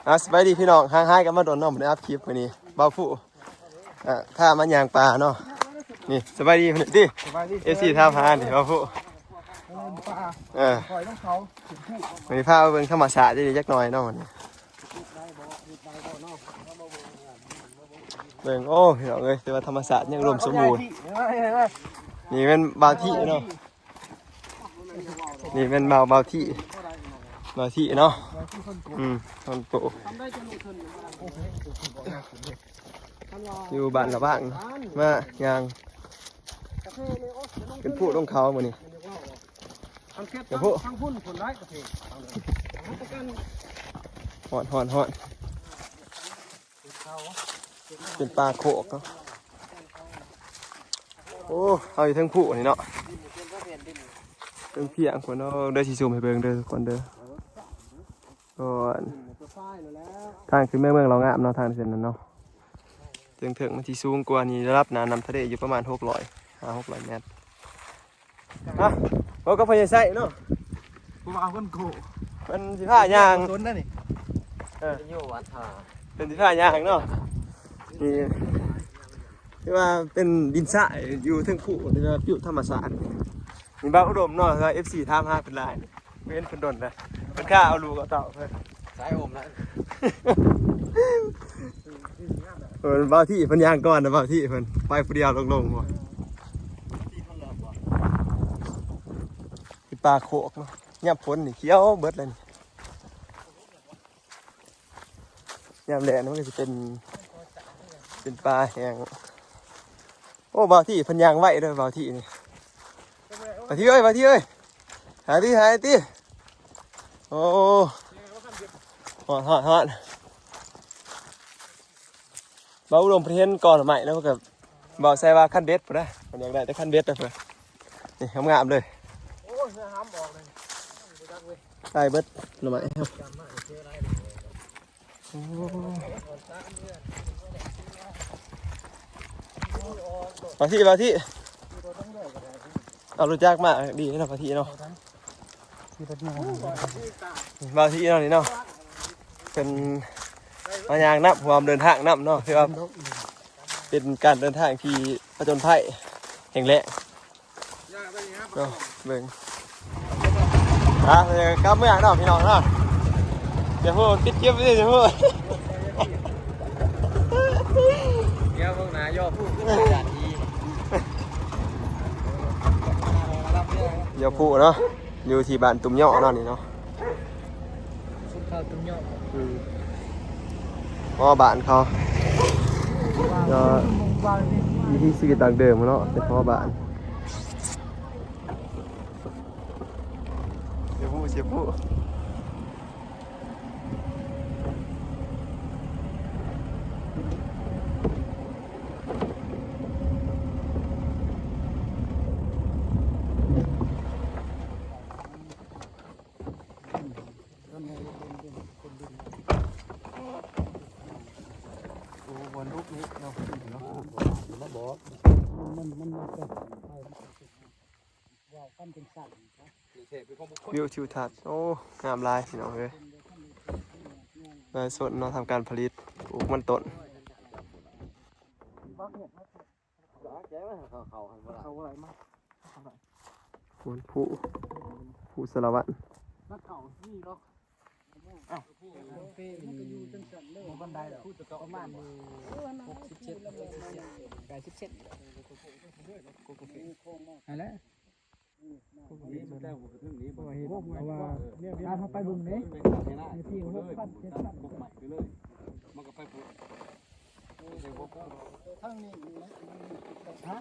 ອ່າ ສະບາຍດີພີ່ນ້ອງ ຫ່າງຫາຍກັນມາດົນເນາະ ບໍ່ໄດ້ອັບຄລິບມື້ນີ້ ບ່າວຜູ້ ອ່າ ພາມາຍ່າງປ່າເນາະ ນີ້ ສະບາຍດີພີ່ນ້ອງຕິ ສະບາຍດີ ເອັຟຊີ ຖາມຫານີ້ ບ່າວຜູ້ ເອີ ຂ້ອຍນ້ອງເຂົາ ມື້ນີ້ພາໄປເບິ່ງທຳມະຊາດຈັກໜ້ອຍເນາະ ມື້ນີ້ ເບິ່ງ ໂອ້ ພີ່ນ້ອງເອີຍ ແຕ່ວ່າທຳມະຊາດຍັງອຸດົມສົມບູນ ນີ້ແມ່ນບ່າວທີເນາະ ນີ້ແມ່ນບ່າວ ບ່າວທີ ບ່າວທີເນາະ ອືມ ຄົນໂປ ຢູ່ບ້ານລະບາງ ມາຍ່າງຂຶ້ນພູລົງເຂົາມື້ນີ້ ເດີພຸ້ນ ຮ້ອນ ຮ້ອນ ຮ້ອນ. ເປັນປ່າໂຄກເນາະ ໂອ້ ເຮົາຢູ່ເທິງພູນີ້ເນາະ ເທິງພຽງພຸ້ນເນາະ ດຽວຊິຊູມໃຫ້ເບິ່ງເດີທຸກຄົນເດີ ກ່ອນ ທາງຂຶ້ນເມືອງເລາງາມເນາະ ທາງເສັ້ນນັ້ນເນາະ ເທິງໆ ມັນຊິສູງກວ່ານີ້ ລະດັບໜ້ານ້ຳທະເລຢູ່ປະມານຫົກຮ້ອຍ ຫ້າຫົກຮ້ອຍແມັດ. ຮະ ເວົ້າກັບພໍ່ໃຫຍ່ໄຊເນາະ ຜູ້ວ່າຄົນໂກ ເພິ່ນຊິພາຍ່າງ ສົນນະນີ້ ເອີ ຢູ່ວັດທ່າ ເພິ່ນຊິພາຍ່າງເນາະ ນີ້ ຄືວ່າເປັນດິນຊາຍ ຢູ່ເທິງພູ ແຕ່ວ່າວິວທຳມະຊາດ ນີ້ບ່າວອຸດົມເນາະ ເອັຟຊີ ຖາມຫາເພິ່ນຫຼາຍ ບໍ່ເຫັນເພິ່ນດົນແລ້ວ ເພິ່ນຂ້າເອົາລູກເອົາເຕົ້າເພິ່ນ ສາຍໂອມນະ ເອີ ບ່າວທີເພິ່ນຍ່າງກ່ອນນະ ບ່າວທີເພິ່ນໄປຜູ້ດຽວໂລ່ງໆ ບໍ່ ເປັນປ່າໂຄກເນາະ ຍາມຝົນນີ້ຂຽວເບິດເລີຍນີ້ ຍາມແລ້ງມັນກໍຊິເປັນ ເປັນປ່າແຫ້ງ ໂອ້ ບ່າວທີເພິ່ນຍ່າງໄວເດີ ບ່າວທີນີ້ ບ່າວທີເອີຍ ບ່າວທີເອີຍ ຫາຕິ ຫາຕິ ໂອ້ ຮອດ ຮອດ ຮອດ ບ່າວອຸດົມເພິ່ນເຫັນກອໄມ້ແລ້ວ ເພິ່ນກໍ ບ່າວໄຊວ່າຄັນເບັດພຸ້ນນະ ເພິ່ນຢາກໄດ້ແຕ່ຄັນເບັດນະເພິ່ນ ນີ້ງາມໆເລີຍ ໂອ້ຍ ເຮືອຫຳອອກເລີຍ ບໍ່ຈັກເວີຍ ໄດ້ເບິດໜໍ່ໄມ້ ໂອ້ ບ່າວທີ ບ່າວທີ ເອົາລົດຈັກມາ ດີເນາະ ບ່າວທີເນາະ ບ່າວທີເນາະ ນີ້ເນາະ ເປັນມາຍ່າງນຳ ຮ່ວມເດີນທາງນຳເນາະ ຖືວ່າເປັນການເດີນທາງທີ່ຜະຈົນໄພແຮງແລ້ງເນາະ ເບິ່ງ ອ່າ ກັບເມືອເນາະ ພີ່ນ້ອງເນາະ ຢ່າໂພດ ປິດຄລິບໄວ້ ຢ່າໂພດ ດຽວເບິ່ງໜ້າ ຍໍຜູ້ຂຶ້ນຈາກທີ່ ຍໍຜູ້ເນາະ ຢູ່ທີ່ບ້ານຕຸ້ມຍໍ້ເນາະ ນີ້ເນາະ ຊຸມເຜົ່າຕຸ້ມຍໍ້ ອືມ ພໍບ້ານເຂົາ ກໍວິຖີຊີວິດດັ້ງເດີມເນາະ ເປັນພໍບ້ານ ເສຍຜູ້ ເສຍຜູ້. ໂອ້ ບ່ອນລຸກນີ້ເນາະ ເນາະ ມັນ ມັນ ມັນ ເວົ້າຄຳຈັງຊັ້ນ ວິວທິວທັດ ໂອ້ ງາມຫຼາຍພີ່ນ້ອງເອີຍ ນາຍຊົນເນາະ ທຳການຜະລິດ ປູກມັນຕົ້ນ ເຂົ້າບໍ່ໄດ້ມາ ພູ ພູສາລະວັນ ມັນເຂົ້ານີ້ເນາະ. ອ້າວ ມັນກໍຢູ່ຈັ່ງຊັ້ນເລີຍ ບໍ່ປານໃດດອກ ປະມານຢູ່ຫົກສິບເຈັດ ເຈັດສິບເຈັດ ແປດສິບເຊັນ ຫັ້ນແຫຼະ ເພາະວ່າເຫັນ ເພາະວ່າ ຕາມເຮົາໄປເບິ່ງເດ້ ເປັນເທົ່າໃດນະ ເປັນທີ່ຫົກພັນ ເຈັດພັນ ມັນກໍໄປພຸ້ນ ທາງນີ້ ຮະ?